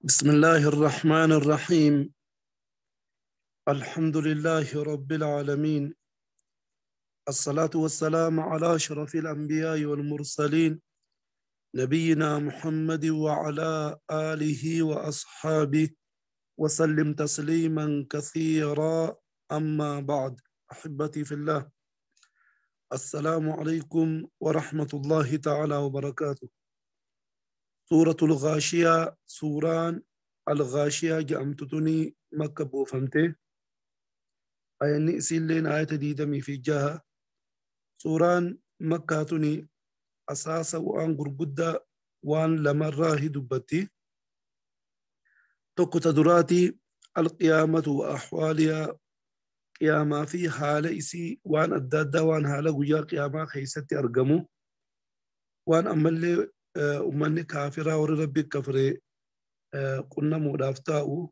بسم الله الرحمن الرحيم. الحمد لله رب العالمين، الصلاة والسلام على أشرف الأنبياء والمرسلين، نبينا محمد وعلى آله وأصحابه وسلم تسليما كثيرا. أما بعد، أحبتي في الله، السلام عليكم ورحمة الله تعالى وبركاته. سورة الغاشية، سوران الغاشية جأمتتني مكة بوفمته آية سلين آية ديدمي في جاها. سوران مكة تني أساسا وأن قرقودة وأن لمراه دبتي تقو تدراتي القيامة وأحوالها، قيامة في حالة إسي وأن أدادة وأن حالة قيا قيامة خيستي أرقمو وأن أمالي ummanni kaafiraa warri rabbi kafre qunnamuudhaaf taa'u,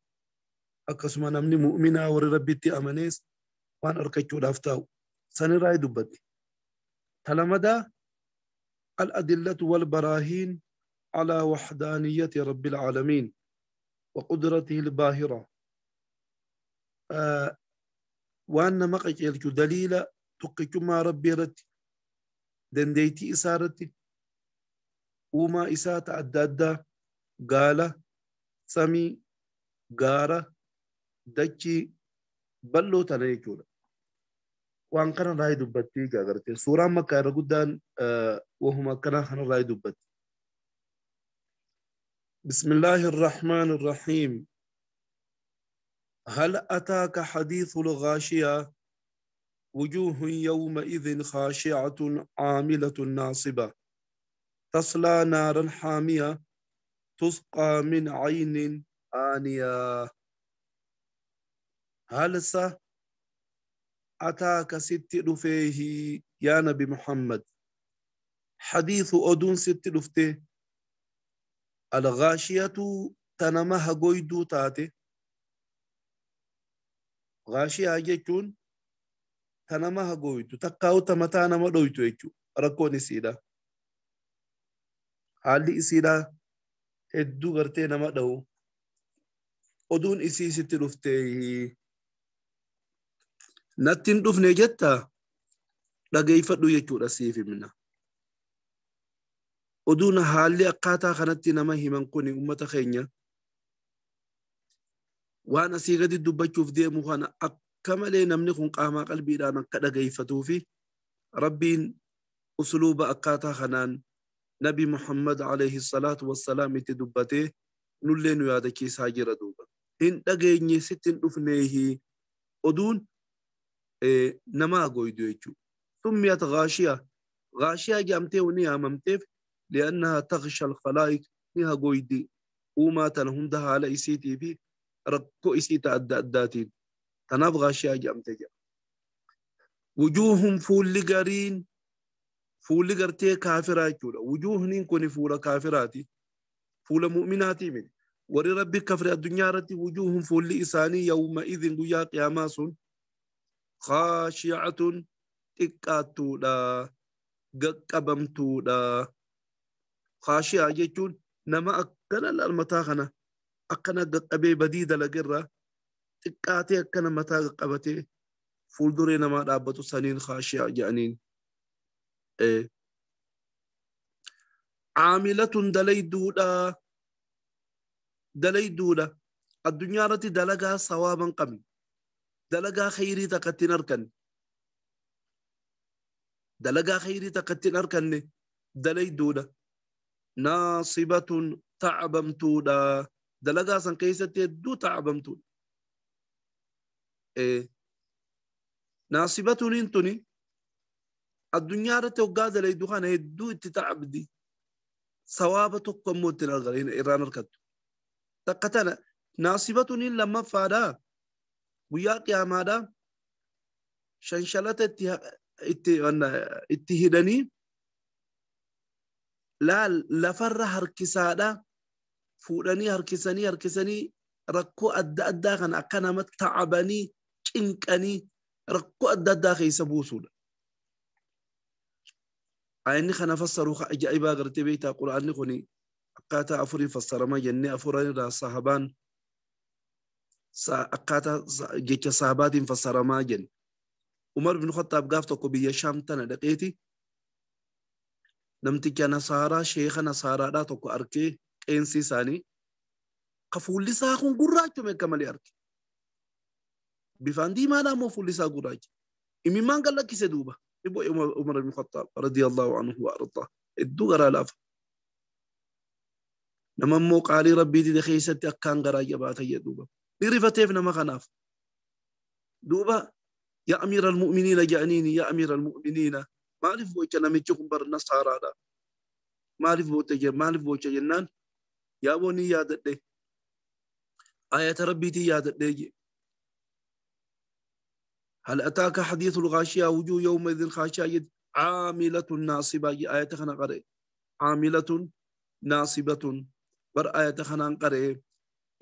akkasuma namni mu'minaa warri rabbitti amanees waan argachuudhaaf taa'u sanirraa dubbatti. Talamadaa al-adillatu wal baraahiin alaa waxdaaniyyati rabbil caalamiin wa qudratihi al-baahira, waan nama qajeelchu daliila tokkichummaa rabbii irratti, dandeettii isaa irratti, uumaa isaa ta adda addaa, gaala, samii, gaara, dachii bal'oo tana jechuudha. Waan kana irraa dubbattii garte. Suuraan makkaa irra guddaan wahuma akkanaa kanarraa dubbatti. بسم الله الرحمن الرحيم. هل أتاك حديث الغاشية؟ وجوه يومئذ خاشعة عاملة ناصبة تصلى نارا حامية تسقى من عين آنية. هل أتاك ست رفيه يا نبي محمد حديث أدون ست رفته الغاشية تنمها قيدو تاتي. غاشية جيتون تنمها قيدو تقاو تمتانا مدويتو يجو ركوني سيدا haalli isiidha hedduu gartee nama dha'u oduun isii sitti dhuftee natti hin dhufne jetta dhageeffadhu jechuudha siif himna. Oduun haalli akkaataa kanatti nama himan kun ummata keenya waan asii gadi dubbachuuf deemu kana akka malee namni kun qaamaa qalbiidhaan akka dhageeffatuu fi rabbiin usuluuba akkaataa kanaan نبي محمد عليه الصلاة والسلام تدبته نلين يادكي ساجر دوبا إن دقيني ستن أفنيه أدون نما قويدو يجو. سميت غاشية، غاشية جامته ونيها ممتف لأنها تغشى الخلائق نيها قويدي وما تنهم دها على إسيتي بي ركو إسيتا أدى أداتين تناف غاشية جامته جا. وجوههم فول قرين fuulli gartee kaafiraa jechuudha. Wujuuhniin kun fuula kaafiraati. Fuula mu'minaatii miti. Warri rabbi kafre addunyaa irratti wujuuhun fuulli isaanii yawma idhin guyyaa qiyaamaa sun khaashi'atun xiqqaattuudha, gaqqabamtuudha. Khaashi'a jechuun nama akkana laal mataa kana akkana gaqqabee badii dalagerraa xiqqaatee akkana mataa gaqqabatee fuulduree namaa dhaabbatu saniin khaashi'a jedhaniin. عاملة دليدودا دليدودا الدنيا رتي دلقا صوابا قبل دلقا خيري تقتن أركن دلقا خيري تقتن أركن دليدودا ناصبة تعبمتودا دلقا سنكيسة دو تعبمتودا ناصبة انتني الدنيا رتي وقادة ليدوخان هدو اتتعبدي ثوابة قموت الغرين إيران الكتو تقتنا ناصبة لما فادا ويا قيامادا شنشلت اتهدني لا لفر هركسادا فودني هركساني هركساني ركو أدى أدى غن أكنمت تعبني چنكني ركو أدى أدى خيسبوسودا. أيني خنا فسروا أجائبا غرتي بيتا قرآن خني Akkaataa afurii fassarama jennee afuran irraa sahabaan akkaataa jecha sahabaatiin fassaramaa jenne. Umar bin Khattaab gaaf tokko biyya Shaam tana dhaqeeti namticha Nasaaraa sheeka Nasaaraadhaa tokko arkee qeensi isaanii ka fuulli isaa kun gurraachome akka malee arge. Bifaan diimaadhaa immoo fuulli isaa gurraacha. Imimmaan kan lakkise duuba. Ibbo Umar bin Khattaab radiyallahu anhu wa ardaa. Hedduu garaa laafa. Nama immoo qaalii rabbii dide keessatti akkaan garaa jabaata jedhu duuba. Ni rifateef nama kanaaf. Duuba yaa amiira almu'miniina jedhaniini yaa amiira almu'miniina maaliif boocha namichi kun bar nasaaraadha. Maaliif boocha maaliif boocha jennaan yaa boonii yaadadhe. Ayata rabbiitii yaadadhe je. هل أتاك حديث الغاشية وجوه يومئذ خاشعة عاملة ناصبة آية خنا قرئ عاملة ناصبة بر آية خنا قرئ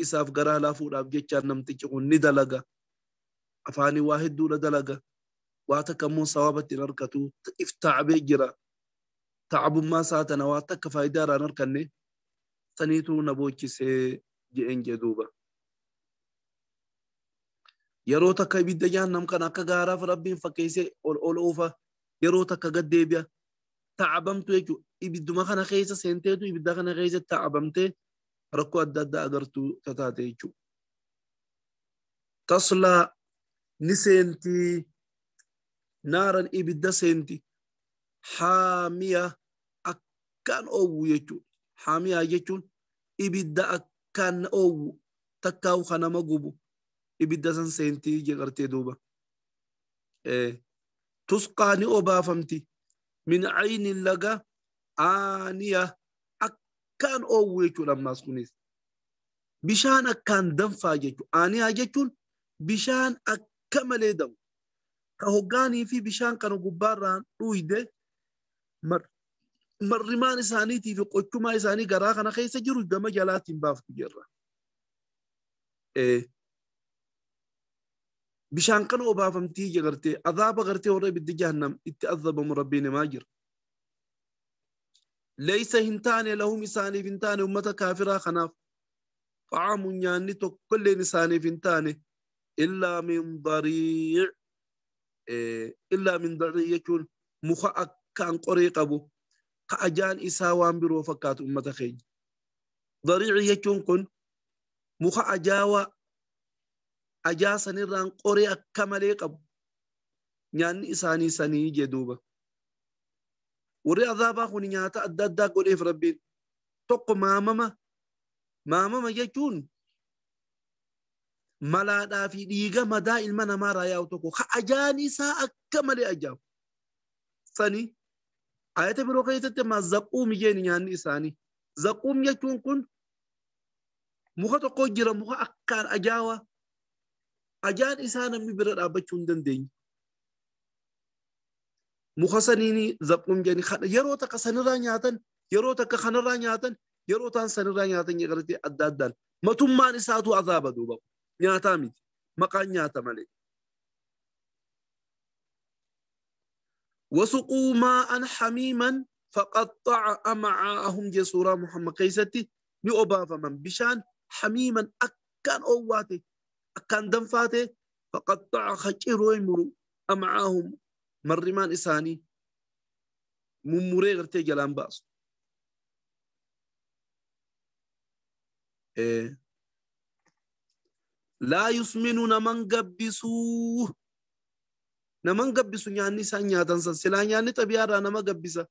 إساف قرا لا فور أبجد نمتج ندلقة أفاني واحد دولة دلقة واتك مو صوابة نركتو افتع بجرا تعب ما ساتنا واتك فايدارا نركني سنيتو نبوكي سي جئن جدوبة yeroo takka ibidda jahannam kan akka gaaraaf rabbiin fakkeessee ol ol oofa yeroo takka gad deebi'a ta'abamtu jechuudha ibidduma kana keessa seenteetu ibidda kana keessa ta'abamtee rakkoo adda addaa agartuu tataate jechuudha. Taslaa ni seentii naaran ibidda seenti haamiya akkaan oowwu jechuudha. Haamiyaa jechuun ibidda akkaan oowwu takkaa'u kan nama gubu. Ibidda san seentii jeqartee duuba. Tusqaa ni obaafamti. Min ayni laga aaniya akkaan oowwu jechuudha ammaas kunis. Bishaan akkaan danfaa jechuudha. Aaniyaa jechuun bishaan akka malee danfu. Ka hoggaanii fi bishaan kana gubbaarraan dhuyde marrimaan isaaniitii fi qochumaa isaanii garaa kana keessa jiru gama jalaatiin baaftu jirra. Bishaan kana obaafamtii jegartee azaaba gartee warra ibiddi jahannam itti azabamu rabbiin himaa jira. Leeysa hin taane lahum isaaniif hin taane ummata kaafiraa kanaaf xa'aamun nyaanni tokkolleen isaaniif hin taane illaa min dariic illaa min dariic jechuun muka akkaan qoree qabu ka ajaan isaa waan biroo fakkaatu ummata keenya. Dariic jechuun kun muka ajaawaa ajaa sanirraan qoree akka malee qabu nyaanni isaanii sanii jedhuuba. Warri azaabaa kun nyaata adda addaa godheef rabbiin tokko maamama maamama jechuun malaadhaa fi dhiiga madaa ilma namaarraa yaa'u tokko ka ajaan isaa akka malee ajaa'u sanii ayata biroo keessatti ammaa zaquum jeen nyaanni isaanii. Zaquum jechuun kun muka tokko jira muka akkaan ajaawaa ajaan isaa namni bira dhaabbachuu hin dandeenye. Muka saniini zaquum jedhani yeroo takka sanirraa nyaatan yeroo takka kanarraa nyaatan yeroo taan sanirraa nyaatan gartee adda addaan matummaan isaatu azaaba duuba nyaataa miti maqaan nyaata malee. Wasuquu maa'an hamiiman faqaxxa'a am'aa'ahum jee suuraa Muhammad keessatti ni obaafaman bishaan hamiiman akkaan oowwaate akkaan danfaate faqaxxa'a khaciroo muru am'aahum marrimaan isaanii mummuree gartee jalaan baasu. Laa yusminu naman gabbisuu naman gabbisu nyaanni isaan nyaatan san silaa nyaanni xabiyaarraa nama gabbisa.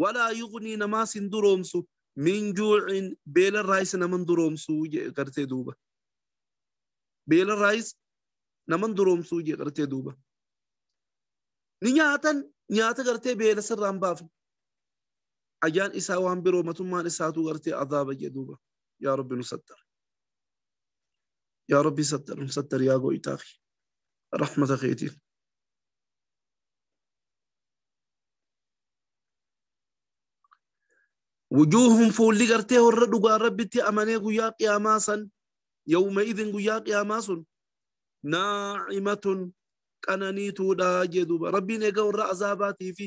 Walaa yugnii namaas hin duroomsu min juucin beelarraayis naman duroomsu gartee duuba. Beelarraayis naman duroomsuu jee gartee duuba. Ni nyaatan nyaata gartee beela sirraan baafne. Ajaan isaa waan biroo matummaan isaatu gartee azaaba jee duuba. Yaa Rabbi nu sattar. Yaa Rabbi sattar nu sattar yaa gooytaaqi. Rahmata keetiin. Wujuuhum fuulli gartee warra dhugaa Rabbitti amanee guyyaa qiyaamaa san yawma idin guyyaa qiyaamaa sun naa'imatun qananiituudha jee duuba. Rabbiin egaa warra azaabaatiif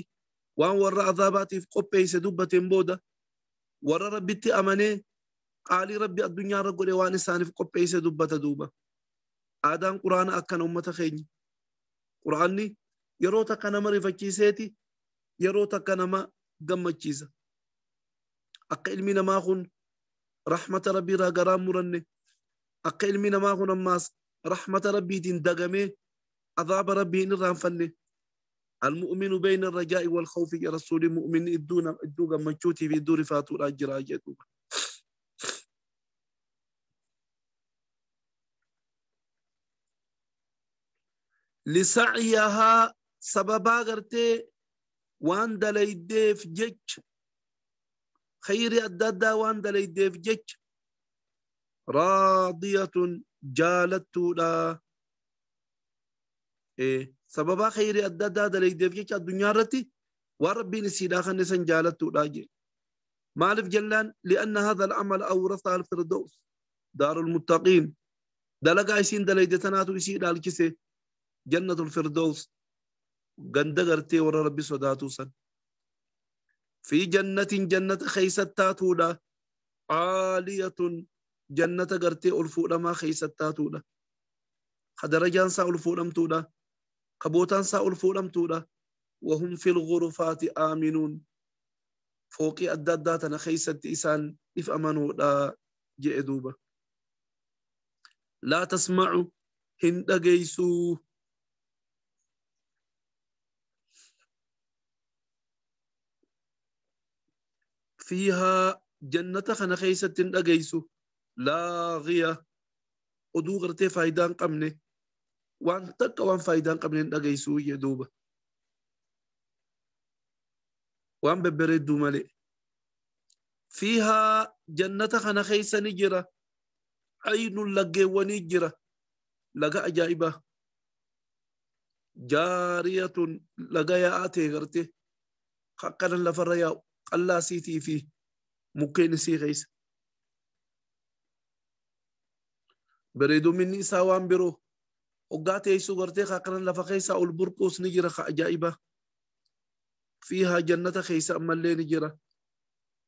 waan warra azaabaatiif qopheesse dubbateen booda Warra Rabbitti amanee qaalii Rabbi addunyaa irra godhe waan isaaniif qopheesse dubbata duuba. Aadaan Quraana akkana ummata keenya. Quraanni yeroo takka nama rifachiiseeti, yeroo takka nama gammachiisa. Akka ilmi namaa kun rahmata Rabbii irraa garaa muranne, akka ilmi namaa kun ammaas rahmata Rabbiitiin dagamee azaaba Rabbii hin irraanfanne. المؤمن بين الرجاء والخوف يا رسول المؤمن إدو غمچوتي في إدو رفاتو راجرا جدوبا. لسعيها سببا غرتي وان دليديف جج خير أدادا وان دليديف جج راضية جالتو لا إيه سببا خير أدادا دليديف جج الدنيا رتي وربي نسيدا خنسن جالتو لا جي مالف جلان لأن هذا العمل أورثها الفردوس دار المتقين دلقا يسين دليدتناتو يسيدا الكسي جنة الفردوس غندغرتي ورا ربي صداتو سن في جنة جنة خيست تاتولا عالية جنة غرتي ألفولا ما خيست تاتولا خدرجان سا ألفولا متولا قبوتان سا ألفولا متولا وهم في الغرفات آمنون فوقي أداداتنا خيست إسان إف أمنوا لا جئدوبة لا تسمعوا هندقيسو فيها جنة خنا خيسة أجيسو لاغية أدو غرتي فايدان قمني وان تك وان فايدان قمني أجيسو يدوب وان ببريد مالي فيها جنة خنا خيسة نجرة عين لقي ونجرة لقى أجائبة جارية لقى يا آتي غرتي خقنا لفريا الله سيتي فيه ممكن سي غيس بريدو مني ساوان برو وقاتي يسو غرتي خاقرن لفخيسا البرقوس نجرة عجائبة فيها جنة خيسا أما اللي نجرة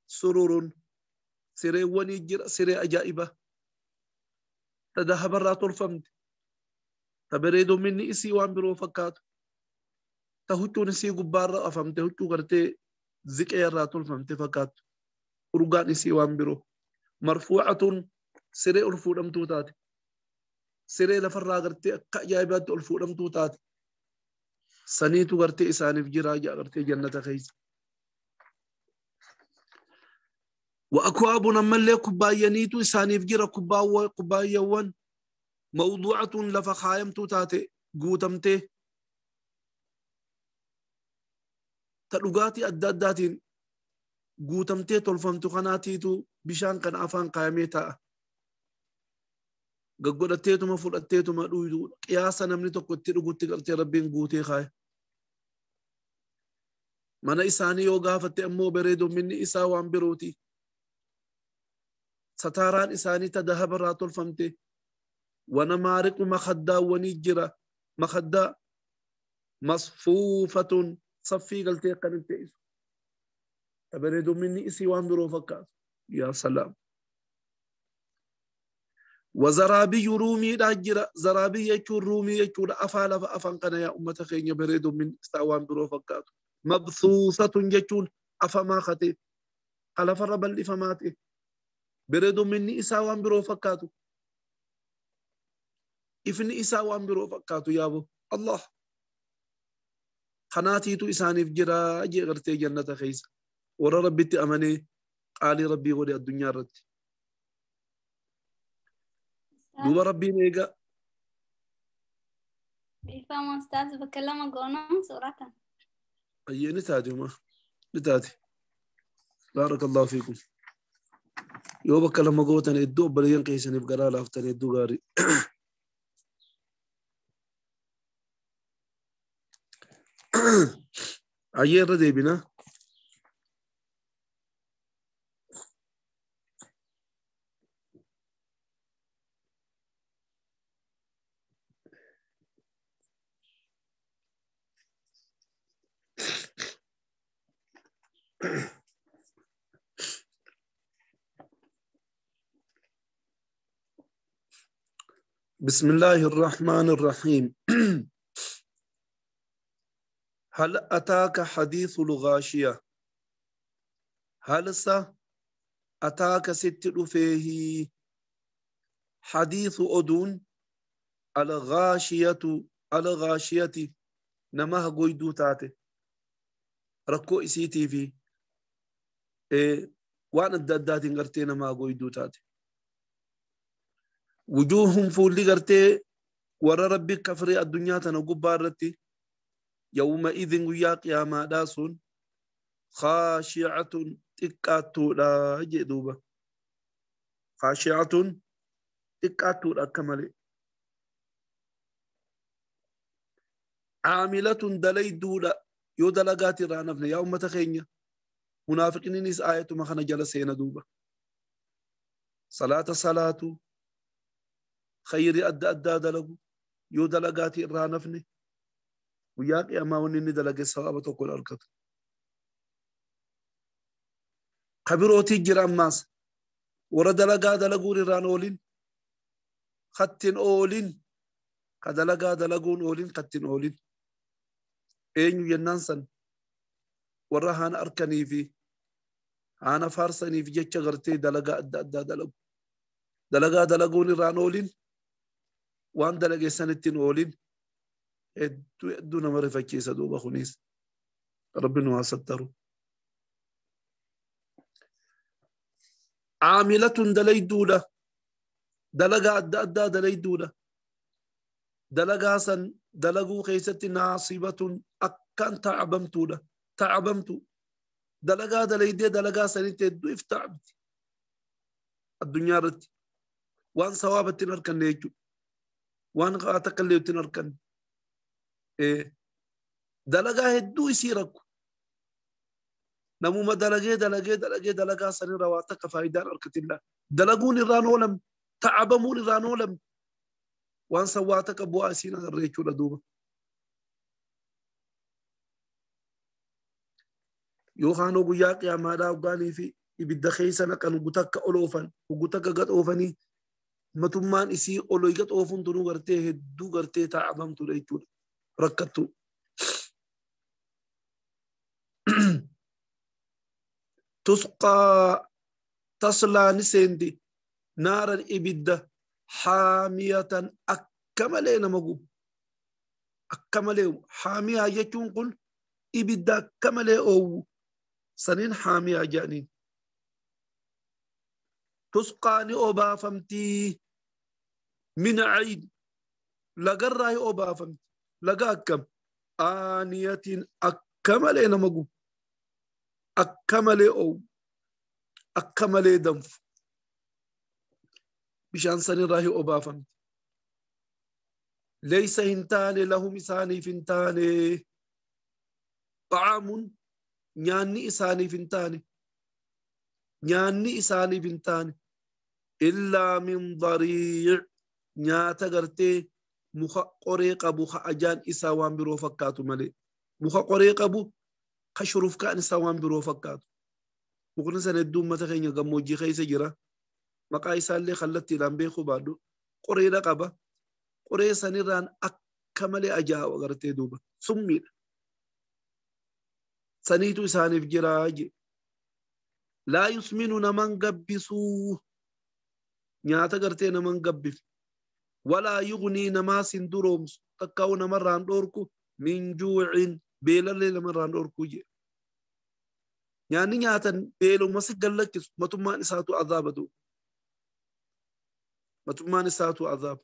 سرور سري ونجرة سري عجائبة تذهب الرات الفمد تبريدو مني سيوان برو فكات تهتو نسي قبار أفهم تهتو غرتي ذكر راتول فهمت فكات رجان سيوان برو مرفوعة سري ألفو توتات سري لفرا غرتي جايبات ألفو توتات سنيتو غرتي إساني في جراجة غرتي جنة خيس وأكواب نملي كوبايانيتو إساني في جرا كوبايوان موضوعة لفخايم توتات قوتمتي dhugaatii adda addaatiin guutamtee tolfamtu kanaatiitu bishaan kan afaan kaayamee ta'a. Gaggodhatteetuma fudhatteetuma dhuydu qiyaasa namni tokko itti dhugutti galtee Rabbiin guutee kaaya. Mana isaanii yoo gaafatte ammoo bareedominni isaa waan birooti. Sataaraan isaanii ta dahabarraa tolfamte. Wana maariqu makaddaawwanii jira. Makaddaa masfuufatun صفي قلتي قننت إسو تبردو مني إسي وان برو فكات يا سلام وزرابي رومي راجرة زرابي يكون رومي يكون أفعل فأفن قنا يا أمة خين يبردو من إسوان برو فكات مبثوثة يكون أفما خطي خلف الرب اللي فماتي بردو مني إسوان برو فكات إفني إسوان برو فكات يا أبو الله خناتيتو إساني في جرا أجي غرتي جنة خيس ورا ربي تأمني قالي ربي غوري الدنيا رتي دوبا ربي نيجا بيفهم أستاذ بكلمة قونا سورة أي نتاتي ما نتاتي بارك الله فيكم يو بكلمة قوتني الدو بلين قيسني بقرا لافتني الدو غاري عير ردي بنا بسم الله الرحمن الرحيم. هل أتاك حديث الغاشية؟ هل أتاك ست فيه حديث أدون الغاشية الغاشية نمه قيدو تاتي ركو إسيتي في إيه وأنا الدادات غرتي نما قيدو تاتي وجوههم فولي غرتي ورا ربي كفري الدنيا تنقب يومئذ ويا قياما داسون خاشعة تكاتو لا جدوبة خاشعة تكاتو لا كمالي عاملة دلي دولة يو دلقاتي رانفنا يا أمة خينيا منافقين نيس آية ما خنا جلسين دوبة صلاة صلاة خير أدى أدى دلقو يو دلقاتي رانفنا وياك يا ما ونني دلقي الصواب تقول أركض خبروتي جرام ماس ورا دلقا دلقون ران أولين خطين أولين كدلقا دلقون أولين خطين أولين أين ينانسن ورا هان أركني في أنا فارسني في جتش غرتي دلقا دلق دلقا دلقون ران أولين وان دلقي سنتين أولين دون مرفة كيسة دوبا خنيس ربنا ستروا عاملة دلي دولة دلقا أدى دلي دولة دلقا سن دلقو خيسة ناصبة أكان تعبمتولة تعبمتو دلقا دلي دي دلقا سن تدو افتعبت الدنيا رت وان صوابت تنركن نيجو وان غاتقليو تنركن إيه دلقا هدو يسيرك نمو ما دلقي دلقي دلقي دلقا سن رواتك فايدان أركت الله دلقوني رانولم تعبموني رانولم وان سواتك أبو أسينا الريكو لدوبة يوخانو قياق يا مالا وقالي في إبدا خيسنا كانوا قتك أولوفن وقتك قد أوفني متمان إسي أولو قد أوفن تنو غرتي هدو غرتي تعبمتو ريكو ركتو تسقى تصلى نسندي نارا إبدة حامية أكملين مغوب أكملين حامية يجون قل إبدة أكملين أو سنين حامية جانين تسقى نأبا فمتي من عيد لقرأي أبا فمتي لقاكم آنية أكملين مغوب أكمل أو أكمل دنف بشان سن راهي أبافم ليس هنتان لهم إساني فنتان طعام نياني إساني فنتان نياني إساني فنتان إلا من ضريع نياتا غرتي مخ قريق أبو خأجان إساوان برو فكاتو ملي مخ قريق أبو خشروف كان سوان برو فكات مقرن سنة دوم متخين يقموجي خيس جرا مقايسة اللي خلت لام بيخو بعدو قرية قبا قرية سنيران أكمل أجا وغرتي دوبا سمي سنيتو سانف جراج لا يسمن نمن قبسو نياتا غرتي نمن قبف ولا يغني نما سندروم تكاو نمران دوركو من جوع beelallee lamarraan dhorkuu jedhe. Nyaanni nyaatan beeluma si gallakkisu matummaan isaatu azaaba du'u. Matummaan isaatu azaaba.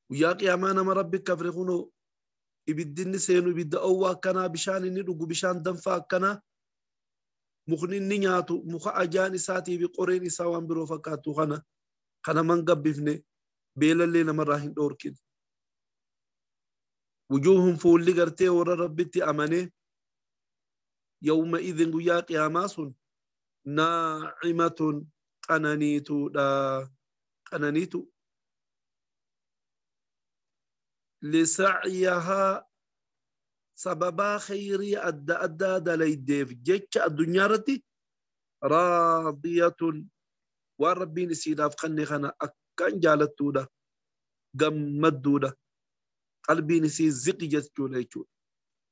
Guyyaa qiyaamaa nama rabbi kafre kunoo ibiddinni seenu ibidda owwaa akkanaa bishaan inni dhugu bishaan danfaa akkanaa mukni inni nyaatu muka ajaan isaatii fi qoreen isaa waan biroo fakkaatu kana kana man gabbifne beelallee namarraa hin dhorkine. وجوههم فولي غرتي ورا ربتي أماني يومئذ قيا قياماس ناعمة قنانيتو دا قنانيتو لسعيها سببا خيري أدى أدى دليديف جيتش الدنيا رتي راضية وربي نسيداف خني خنا Akkaan jaalattuudha. Gammadduudha. Qalbiin isii ziqi jechuudha jechuudha.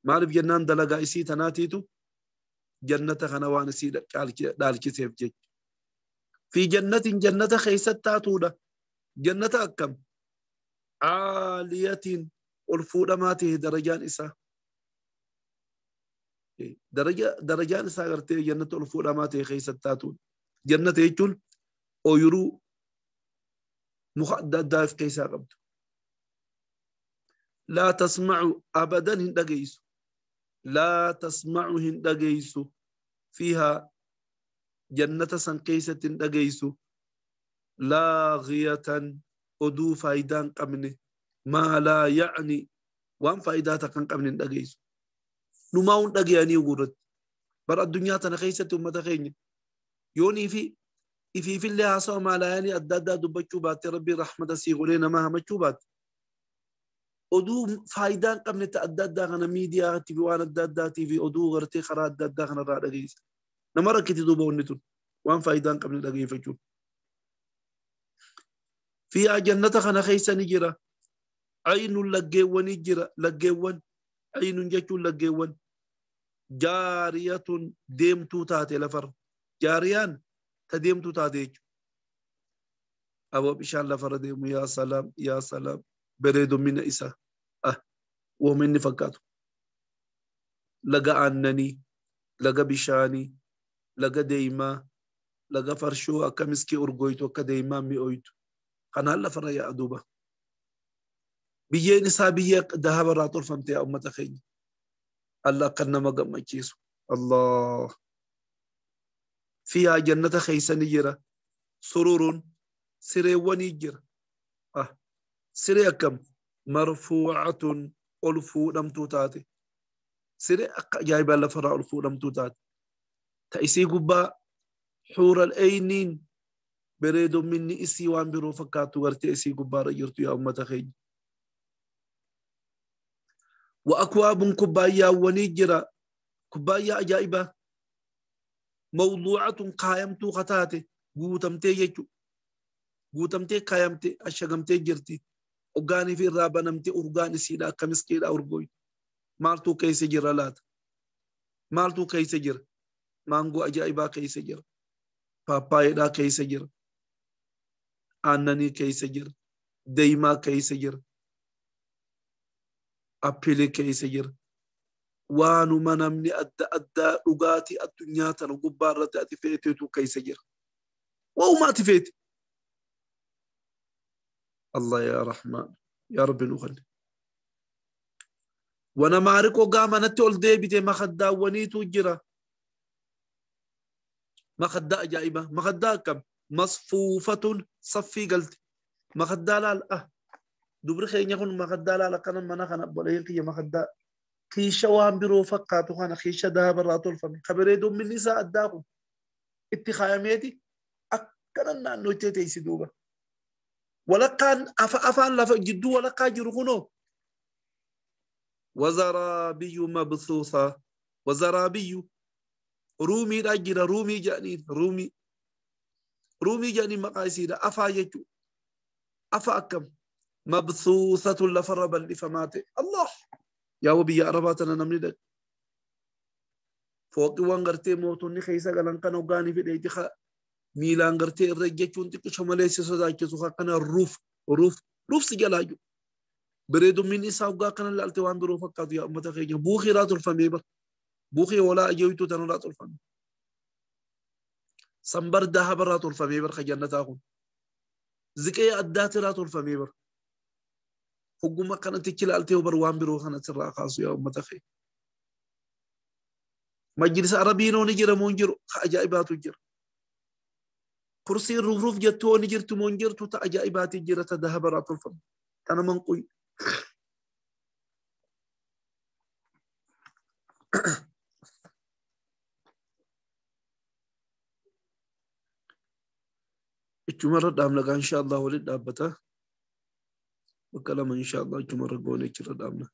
Maaliif jennaan dalagaa isii tanaatiitu jannata kana waan isii dhaalchiseef jecha. Fi jannatin jannata keessatti taatuudha. Jannata akkam? Caaliyatiin ol fuudhamaa ta'e darajaan isaa. Darajaan isaa gartee jannata ol fuudhamaa ta'e keessatti taatuudha. Jannata jechuun ooyiruu muka adda addaa of keessaa qabdu. Laa tasma'u abadan hin dhageessu. Laa tasma'u hin dhageessu. Fiihaa jannata san keessatti hin dhageessu. Laaghiyatan oduu faayidaa hin qabne. Maa laa ya'ni waan faayidaa takka hin qabne hin dhageessu. Numaa hin dhagayanii gurratti. Bara addunyaa tana keessatti uummata keenya yoonii fi ifiifillee haasawa maalaayanii adda addaa dubbachuu baatte rabbiin rahmata sii godhee nama hamachuu baatte. Oduu faayidaa hin qabne adda addaa kana miidiyaatti fi waan adda addaatii fi oduu gartee karaa adda addaa kanarraa dhageessa. Nama rakkiti duuba wanni tun waan faayidaa hin qabne dhageeffachuun. Fiihaa jannata kana keessa ni jira. Aynuun laggeewwanii jira. Laggeewwan. Aynuun jechuun laggeewwan. Jaariyatun deemtuu taate lafarra. Jaariyaan ta deemtuu taate jechuudha. Aboo bishaan lafarra deemu yaa salaam yaa salaam bareedumina isaa. Wooma inni fakkaatu. Laga aannanii, laga bishaanii, laga deemaa, laga farshoo akka miskii urgooytu akka deemaa mi'ooytu. Kanaan lafarra yaa'a duuba. Biyyeen isaa biyyee dahabarraa tolfamte yaa uummata keenya. Allah akka nama gammachiisu. Allah. Fiihaa jannata keessa ni jira. Sururuun sireewwanii jira. Siree akkam? Marfuucatun ol fuudhamtuu taate. Siree akka ajaa'ibaa lafarraa ol fuudhamtuu taate. Ta isii gubbaa xuural eyniin bareedominni isii waan biroo fakkaattu gartee isii gubbaarra jirtu yaa uummata keenya. Wa akwaabun kubbaayyaawwanii jira. Kubbaayyaa ajaa'ibaa. Mawduucatun kaayamtuu kataate guutamtee jechuudha. Guutamtee kaayamtee ashagamtee jirti. Hoggaanii fi irraa banamtee urgaan isiidha akka miskiidha urgooytu. Maaltu keessa jira laata? Maaltu keessa jira? Maangoo ajaa'ibaa keessa jira. Paappaayidhaa keessa jira. Aannanii keessa jira. Deemaa keessa jira. Appilii keessa jira. Waanuma namni adda addaa dhugaatii addunyaa tana gubbaa irratti ati feeteetu keessa jira. Waanuma ati feete. Allah yaa Rahmaan yaa Rabbi nu kenni. Wanamaariqoo gaamanatti ol deebite makaddaawwaniitu jira. Makaddaa ajaa'ibaa. Makaddaa akkam? Masfuufatun saffii galte. Makaddaa laal dubri keenya kun makaddaa laal akkana mana kana obboleeyyan kiyya makaddaa. Kiisha waan biroo fakkaatu kana kiisha dahabarraa tolfame. Kabareedumminni isaa addaa kun itti kaayameeti akkana naannoo itti teessi duuba. Walakkaan afaan lafa jidduu walakkaa jiru kunoo. Wazaraabiyyu mabsuusaa. Wazaraabiyyu ruumiidhaa jira ruumii jedhaniin ruumii. Ruumii jedhaniin maqaa isiidha afaa jechuudha. Afa akkam? Mabsuusatun lafarra bal'ifamaa ta'e. Allah! Yaa biyya Arabaa tana namni dhaqe. Fooqiiwwan gartee mootonni keessa galan kan hoggaanii fedheeti miilaan gartee irra jechuun xiqqisho malee si sodaachisu akkana ruuf ruuf ruuf si jalaa jiru. Bareedumminni isaa hoggaa akkana ilaalte waan biroo fakkaatu yaa uummata keenya. Buukii irraa tolfamee bara. Buukii hoolaa ajaa'ituu tanarraa tolfame. Sanbar dahabarraa tolfamee bara jannataa kun. Ziqee addaatirraa tolfamee bara. Hogguma akkanatti ilaaltee bar waan biroo kana sirraa kaasu yaa uummata keenya. Majlisa Arabiin ni jira moo hin jiru? Ajaa'ibaatu jira. Kursiin ruuf ruuf jettu ni jirtu moo hin jirtu? Ta ajaa'ibaati jira ta dahabarraa tolfame. Tana manquyi. Ichumarra dhaabna gaa insha Allah walitti dhaabbata. Bakka lama insha Allah ichumarra goone achirra dhaabna.